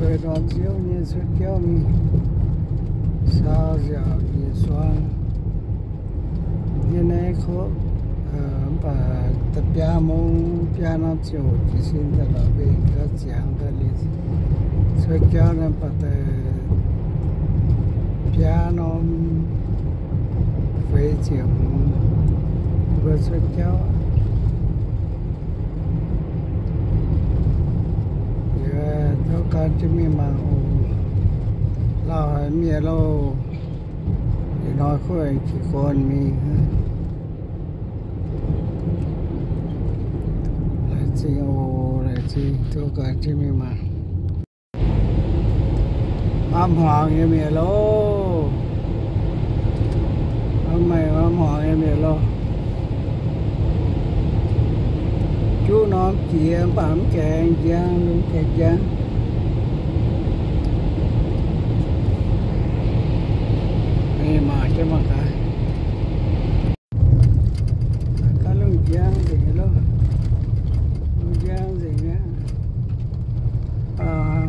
Ndorm nziouv nyei cuotv jauv mingh saau nziaauc njiec suang nyei naaiv kuv, mv baac da'biaa mong biaa norm ziouc jiez sin daaih lorz mbenc gau ziangx daaih liuz cuotv jauv naaiv, mv baac da'biaa norm feix ziepc hmz mbuo cuotv jauv. Yie tov gan jienv mingh mangc oc. Lauh haic mienh loh. Ih hnoi kuv aengx jiez gorn mingh. Laengz zingh oc, laengz zingh, tov gan jienv mingh mangc. Maiv hmuangx nyei mienh loh. Maiv maaih maiv hmuangx nyei mienh loh. Juqv norm jiex mv baac mv gaengh njang, mv gaengh njang. Mingh mangc jienv mangc gaax. Gaax lungh njang nzengc loh. Lungh njang nzengc aqv.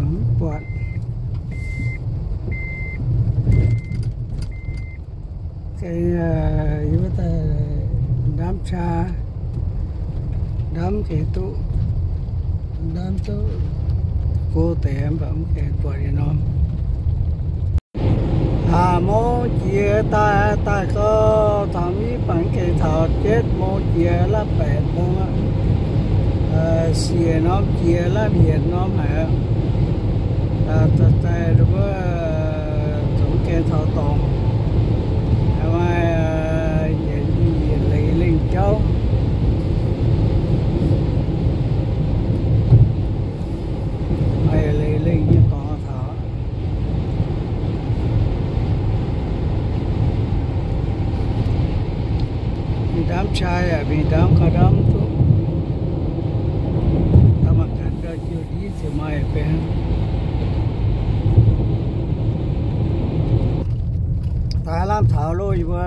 Mv buatc. Gengh yie wuov daaih ndamv qaa, ndamv gengh duqv, ndamv duqv go deix mv baac mv gaengh buatc yietc norm. Hlaax mong jiex daaih, daaih gau, taux mv baac mv gaengh taux เจ็ดโมง jiex, la'baeqc mong aqv. Siec norm jiex, la'hmien norm haic aqv. Daaih wuov, zungv gaengh taux dorngx. Maaih yietc leiz lengh jauv. Maaih yietc leiz lengh nyei dorngx taux. Mingh ndamv qaa yaac mingh ndamv gauh ndamv duqv. Ndamv mangc gaax, ndau jiu ndiev ziouc maaih benx. Daaih lamh taux loh, yie mbuo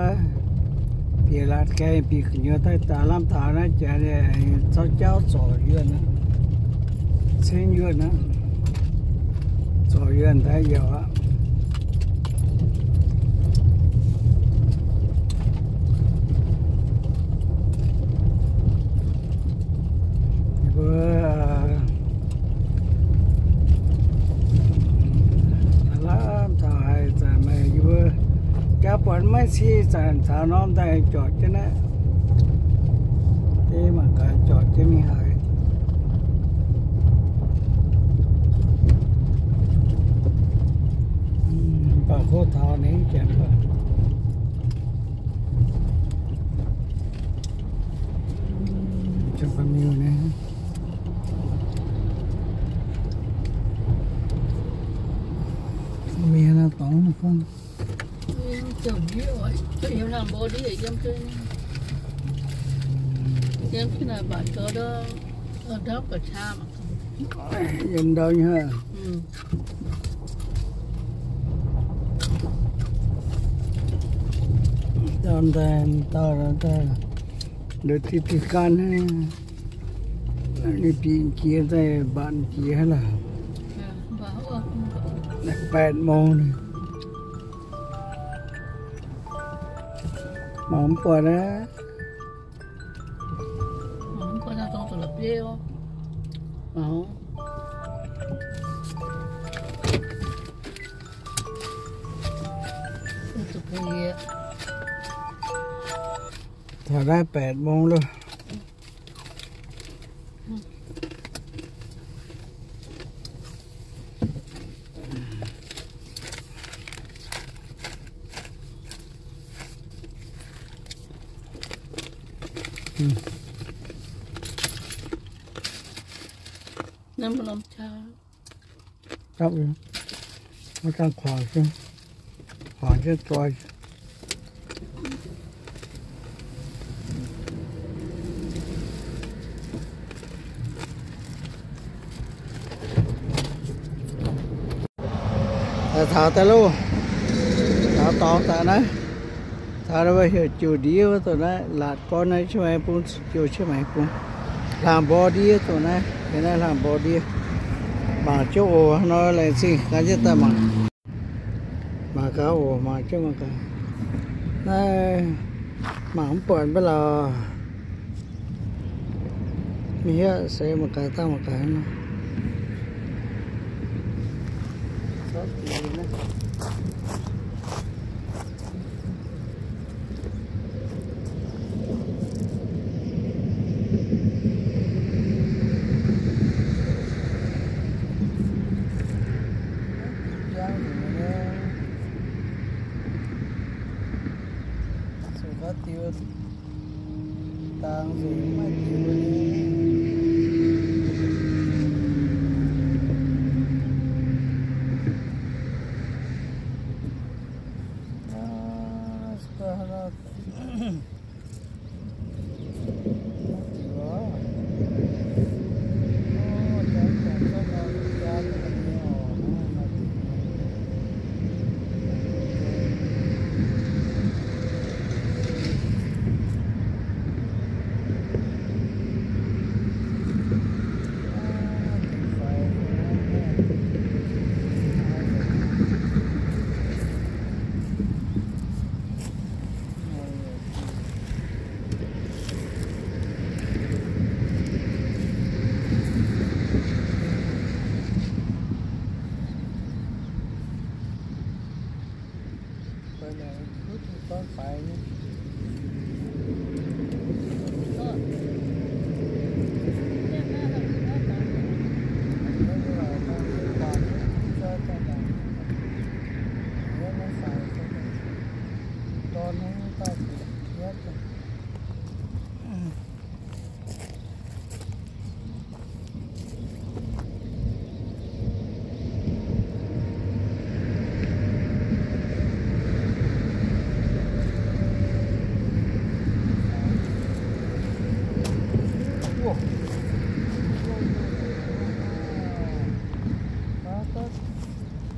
bieqc laatc gaengh bieqc gu'nyuoz daaih daaih lamh taux naaiv jaax, zorqv jauv zorc yuonh aqv, cengv yuonh aqv, zorc yuonh daaih yauc aqv. Yie mbuo lamh taux haaix zanc meih yie mbuo jaa buatc maiv cing zanc caux norm daaih jorc jienv naaiv. Deix mangc gaax jorc jienv mingh haaix. Mv baac hov taux ninh janx baac. Mingh naaiv dorngx naaiv gorngv. Yiem ndau nyei hnangv. Dauh daaih, dauh daaih, nduov diqv diqv gan, ninh bieqc jiex daaih mbatc jiex lorqc. แปดโมง mangc mv buatc aqv. Taux naaiv แปดโมง loh. Naaiv mbuo norm qaa. Maiv dangh kuangx jienv, kuangx jienv zoi. Taux daaih loh, taux dorngx daaih naaiv. Taux wuov heuc jiu ndiev wuov dongh naaiv, laatc gorn naaiv Chiang Mai bung, jiu Chiang Mai bung. Hlaang mbor ndiev dongh naaiv, naaiv hlaang mbor ndiev. Mangc jienv oc, nor laengz zingh gaax jienv daaih mangc. Mangc gaax oc, mangc jienv mangc gaax. Naaiv mangc mv buatc mv baac lorqc. Mv hiuv se mangc gaax daaih mangc gaax nor. Jang nzengc nyei. Zuqc faaux diuh dangx nzengc, maiv diuh nyei.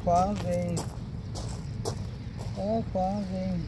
Kuangx nzengc. Kuangx nzengc.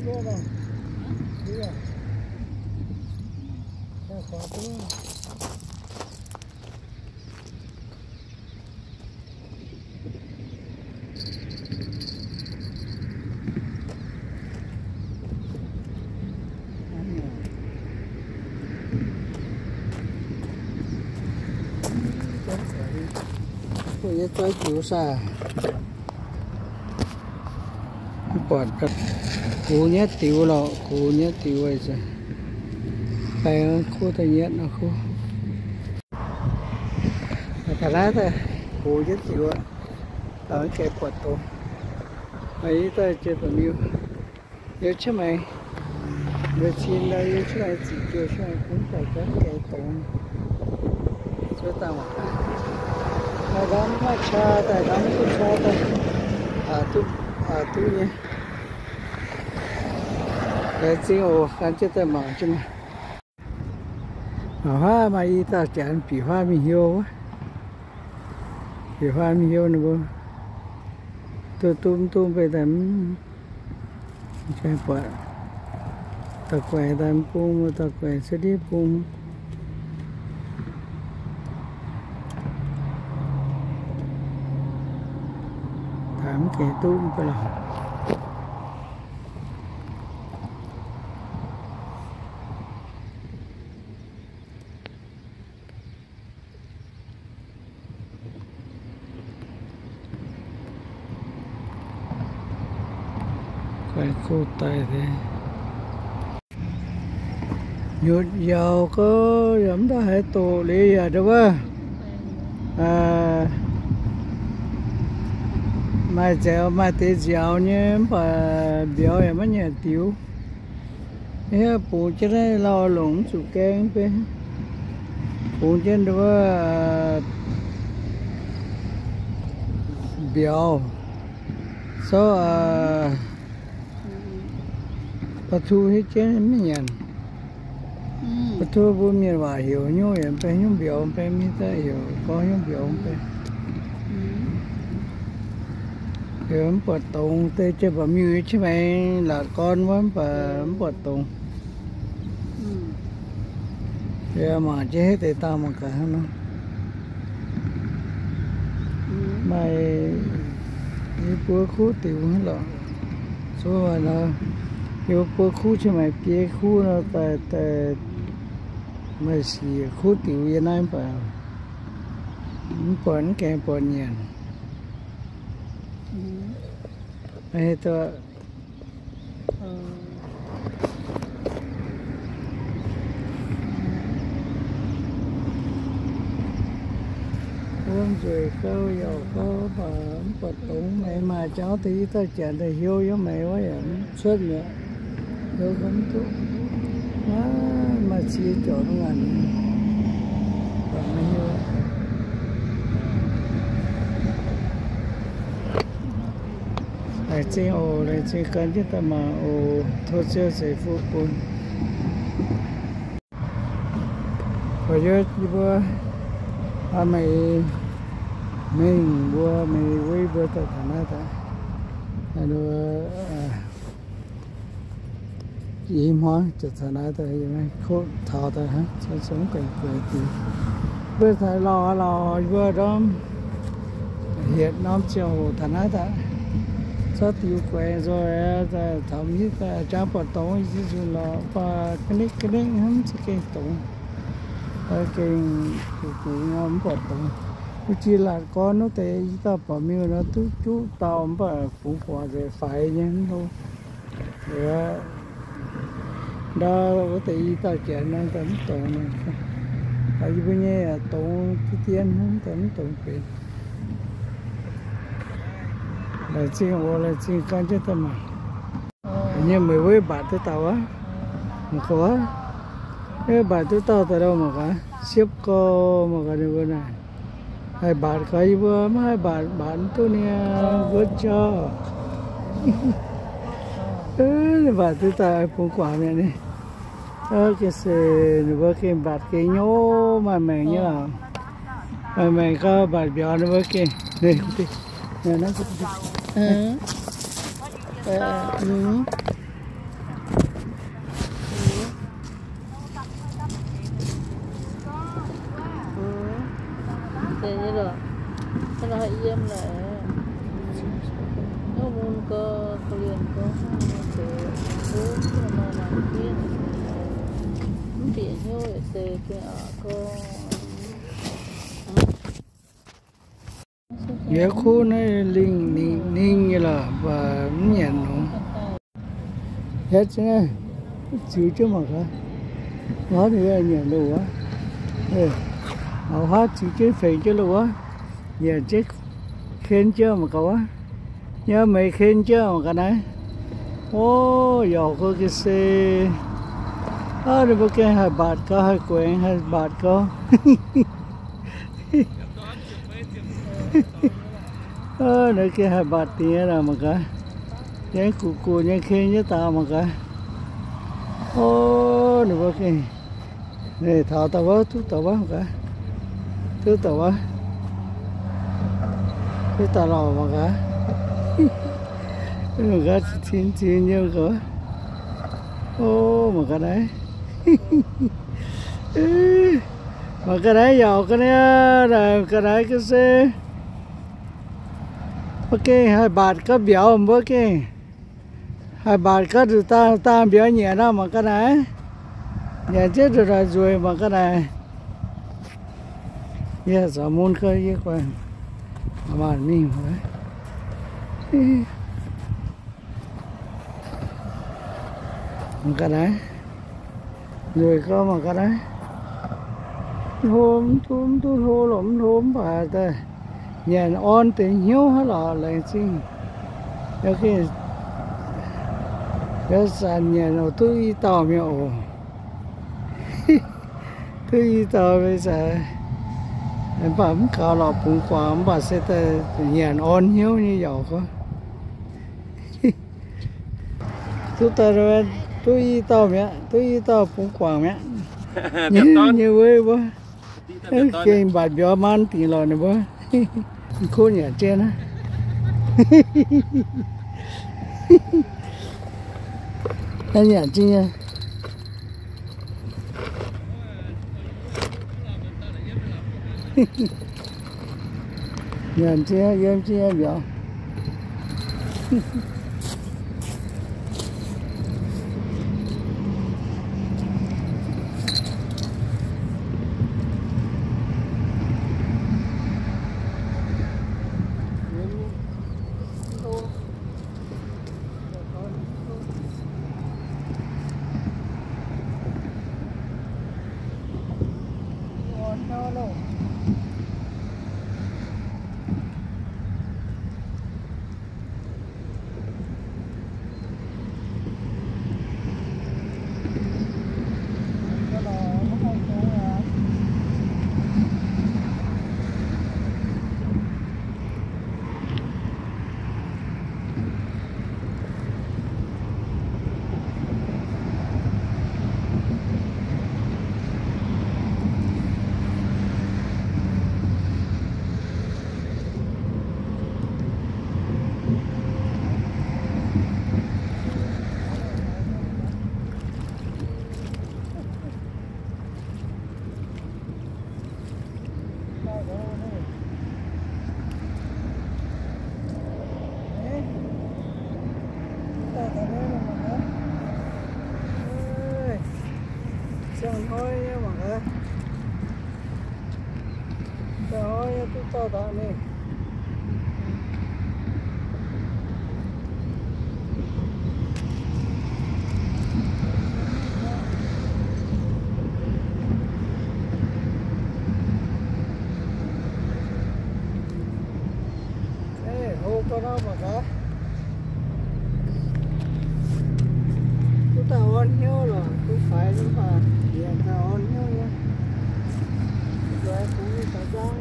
Mbuo nyei zoi jiux saah? Mv buatc ga'naaiv. Gux nyetv diux lorqc, gux nyetv diux weic zuqc baeng kuv daaih nyetv nor kuv. Taux naaiv daaih gux nyetv diux aqv, mv gaengh buatc dongz. Maaih i daaih jiex ba'miuh, yiem qiex maengx, yiem cin ndau yiem qiex maengx ziqc joux qiex maengx bun daaih gaengh gaengh dongz. Zuov daaih mangc gaax. Maaih ndamv maaih qaa daaih, ndamv duqv qaa daaih, aqc duqv, aqc duqv nyei. Laengz zingh oc, gan jienv daaih mangc jienv maah. Mangc huaav maaih i dauh janx bieqc huaav mingh heuc wuov. Bieqc huaav mingh heuc ninh mbuo duqv duqv mv duqv mv bei daaih mv, buatc dauh guaix daaih mv bung, dauh guaix cuotv ndiev bung. Taux mv gaengh duqv mv bei lorqc. Guaix kuv daaih deix. Nyutc yauz gouv yaac mv ndaaih haaix doqc liuz yaac ndau wuov maaih nziaaux, maaih deix nziaaux nyei, mv baac mbiauz yaac maiv nyanc diux. Yie bungx jienv naaiv lauh longc mv zuqc gaeng mv bei. Bungx jienv ndau wuov mbiauz, souv batu hietv jienv maiv nyanc. Batu mbuo mienh waac heuc nyungc yaac mv bei, nyungc mbiauz mv bei, mingh daaih heuc gorngv nyungc mbiauz mv bei. Heuc mv buatc dongz deix, jiex mba'miuh nyei qiex maengx laatc gorn wuov mv baac mv buatc dongz. Yie mangc jienv hietv deix dangh mangc gaax hnangv nor. Maaih yie mbuo kuv diux hnangv lorqc. Zuov nor, yie mbuo kuv qiex maengx biei kuv nor daaih, daaih maaih sic kuv diux yiem naaiv mv baac mv buatc, mv gaengh buatc nyanc. Wuov nzueic gauh yaac gauh baac mv buatc dongz. Maengx maaih jauv deix, i dauh janx daaih heuc yiem maengx wuov yaac mv cuotv mi'aqv. Heuc gauh mv duqv. Maaih cie jorc duqv ngaanc. Laengz zingh oc, laengz zingh gan jienv daaih mangc oc. Tov Ziouv ceix fuqv bun. Gorx-youz yie mbuo, meih, mengh mbuo, meih wei mbuo daaih taux naaiv daaih, i hmuangv ziouc taux naaiv daaih, koqv taux daaih hnangv, zungv guaix guaix diux. Mbuo taux lauh lauh yie mbuo ndorm hietc norm ziangh hoc taux naaiv daaih, zorqv diux guaix nzoih, taux mv hiuv daaih jangx buatc dongz, i ziex nzunc lorqc, mv baac ga'netv ga'netv hnangv, mv za'gengh dongz. Gengh gux gux nyei, mv buatc dongz. Wuov jiex laatc gorn wuov deix i dauh baeqc miuh nor duqv juqv dauh, mv baac bungx guaax nzengc faix nyei mv lo. Ndau wuov deix i dauh janx nor daaih mv dongz nor, yie mbuo nyei yaac dongz diqv dien hnangv, daaih mv dongz benx. Laengz zingh oc, laengz zingh gan jienv daaih mangc. Nyei meih weiv mbatc duqv dauh aqv. Mangc gaax, weiv mbatc duqv dauh daaih lorh mangc gaax, siepv gorx mangc gaax ninh mbuo naaic. Haih mbatc gaax, yie mbuo maiv haih mbatc, mbatc mv duqv niaa, mbuo jauv. Ninh mbatc duqv daaih bungx guaax mi'aqv ni. Gengh se ninh mbuo gengh mbatc gengh nyouv maaih maengc nyei lorqc. Maaih maengc gauh mbatc mbiauz ninh mbuo gengh. Yietc kuv naaiv lingh ningh nyei lorqc, mv nyanc nungx. Yietc zungv ziux jienv mangc gaax. Hnangv ninh nyanc loh wuov. Hnangv ziux jienv fengx jienv loh wuov. Nyanc jienv ken jienv mangc gaax wuov. Yaac meih ken jienv mangc gaax naaiv. O, yaac gorngv ga'sie. Aav, ninh mbuo gengh haih mbatc gau, haih guaengx haih mbatc gau. Naaiv gengh haih mbatc dingc nyei mangc gaax. Yie guqc guqc nyei ken nyei daaih mangc gaax. O, ninh mbuo gengh, ninh taux daaih wuov, duqv daaih wuov mangc gaax. Duqv daaih wuov. Duqv daaih lorqc mangc gaax. Mangc gaax, cin cin nyei mangc gaax. O, mangc gaax naaiv. Mangc gaax naaiv, yaac ga'naaiv, ga'naaiv ga'sie. Mbuo gengh haih mbatc gaax mbiauz, mbuo gengh haih mbatc gaax nduqc dangh dangh mbiauz nyanc nor mangc gaax naaiv. Nyanc jienv nduqc daaih nzueic mangc gaax naaiv. Yie zaux mun gaax, yie guaix maanc mingh. Mangc gaax naaiv. Nzueic gau mangc gaax naaiv. Hlo mv duqv, mv duqv hlo lorqc, mv hlo mv baac daaih nyanc orn deix hnyouv hnangv lorqc, laengz zingh. Mbuo zanc nyanc oc, duqv i dauh mi'aqv oc. Duqv i dauh mingh zanc, mv baac mv gaux lorqc, bungx guangc, mv baac se daaih nyanc orn hnyouv nyei yaac gorngv. Duqv daaih, duqv i dauh mi'aqv, duqv i dauh bungx guangc mi'aqv. Nyei wuov mbuo gengh mbatc mbiauz maan dingc lorqc ninh mbuo. Kuv nyanc jienv naaiv. Naaiv nyanc jienv nyei. Nyanc jienv, yiem jienv mbiauz. Ziangh hnoi nyei mangc gaax. Ziangh hnoi nyei duqv dauh daaih ni. Hlo gau nor mangc gaax. Duqv daaih orn hnyouv lorqc, duqv faix mv baac yaac daaih orn hnyouv nyei. Zueiz bungx nyei taux nzang.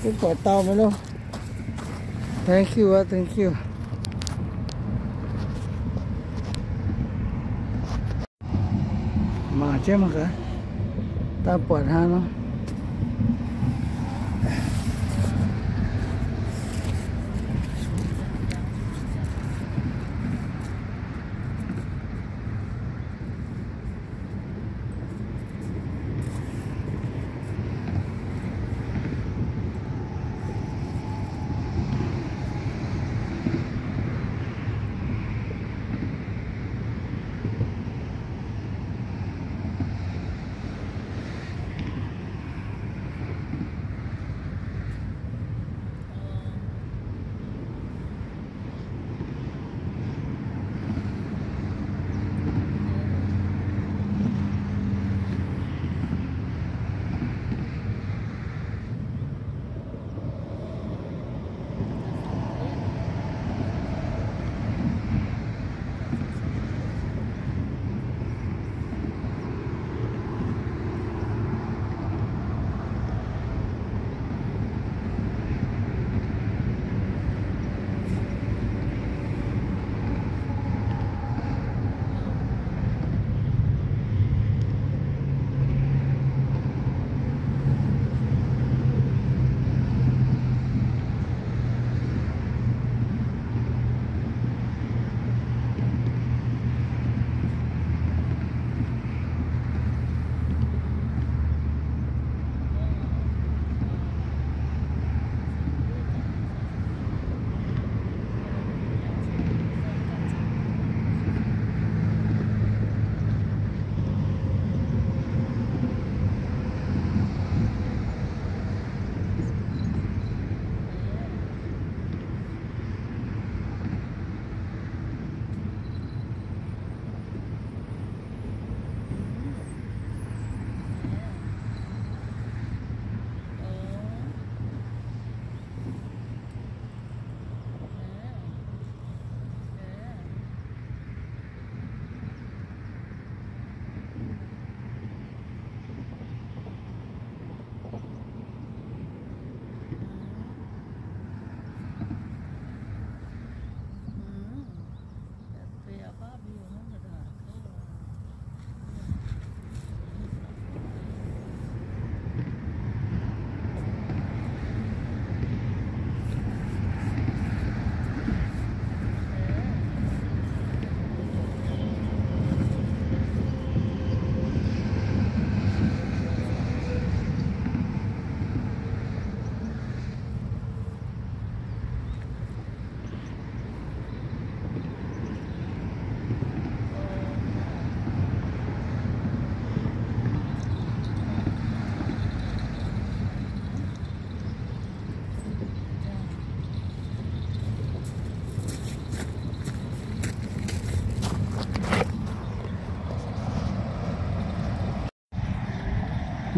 Duqv buatc dauh maiv loh. Thank you aqv, thank you. Mangc jienv mangc gaax, daaih buatc hnangv nor.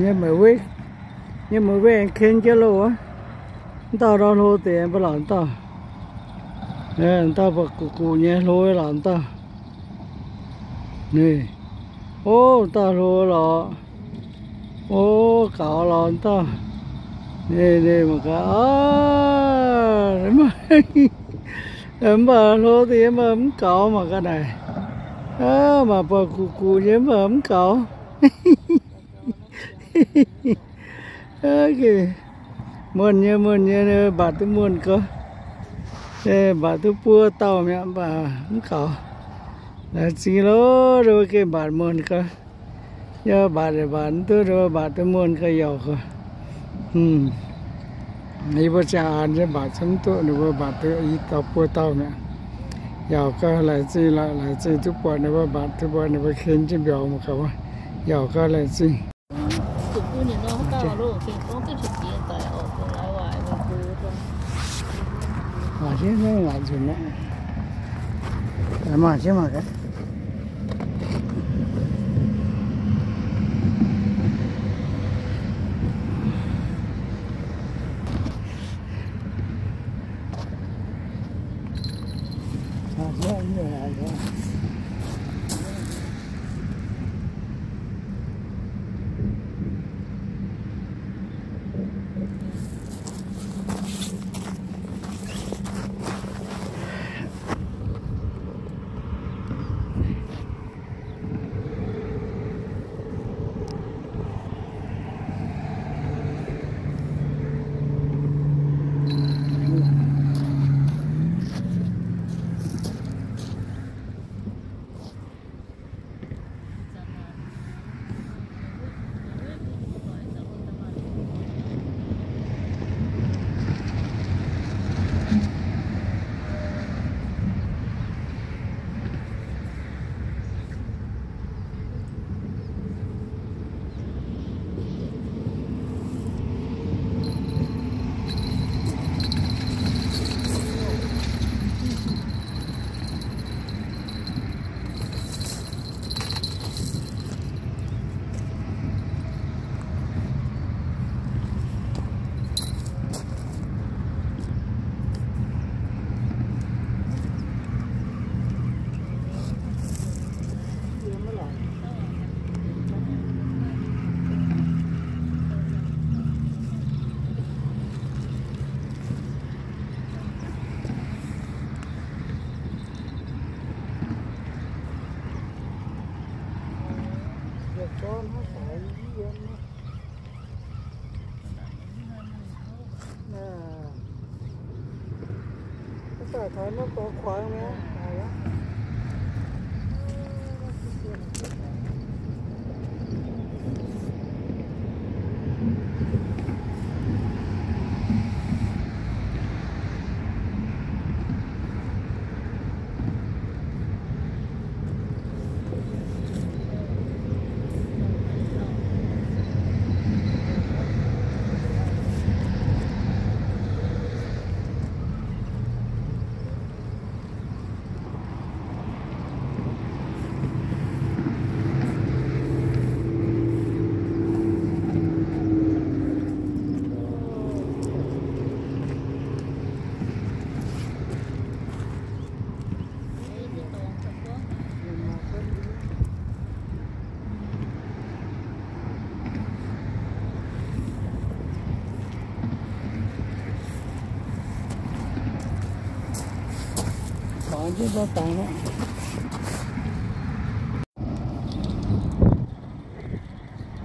Nyei meih wei, nyei meih wei aengx ken jienv loh wuov. M'dauh ndau hlo deix mv baac lorqc m'dauh. M'dauh buatc guqc guqc nyei hlo lorqc m'dauh. Ninh, o, m'dauh hlo lorqc. O, gaux lorqc m'dauh. Ninh, ninh mangc gaax, mv baac hlo deix mv baac mv gaux mangc gaax naaic. Mangc buatc guqc guqc nyei mv baac mv gaux. Muonh nyei, muonh nyei, mbatc duqv muonh gau. Mbatc duqv buo dauh mi'aqv, mv baac mv gaux. Laengz zingh loh, ninh mbuo gengh mbatc muonh gau. Yie mbatc yaac mbatc mv duqv, ninh mbuo mbatc duqv muonh gau yauc gau. Yie mbuo ziangh aanx nyei mbatc zungv mv duqv, ninh mbuo mbatc duqv i dauh buo dauh mi'aqv. Yauc gau, laengz zingh lorqc, laengz zingh duqv buatc ninh mbuo mbatc, duqv buatc ninh mbuo ken jienv mbiauz mangc gaax wuov. Yauc gau, laengz zingh. Mangc jienv, mangc jienv mangc gaax.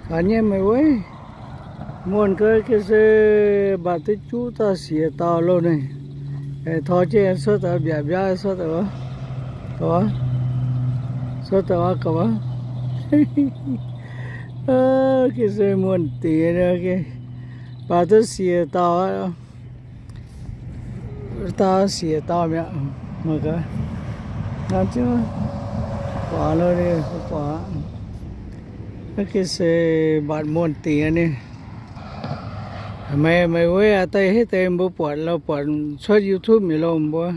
Gaax nyei meih weiv, muonh gau gengh se mbatc duqv juqv dauh siex dauh loh naaic. Tor jienv cuotv daaih mbiaauc mbiaauv cuotv daaih, cuotv daaih gauh wuov. Gengh se muonh diex, mbatc duqv siex dauh. Dauh siex dauh mi'aqv. Mangc gaax, guaax lo, guaax. Naaiv gengh se mbatc muonh diex ni. Meih, meih weiv aac, daaih hitv deix mbuo buatc, lo buatc cuotv YouTube mi'aqv lo mbuo.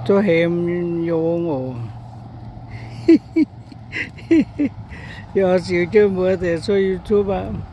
Zuov hemx yong oc. Yie ziux jienv mbuo deix cuotv YouTube aqv.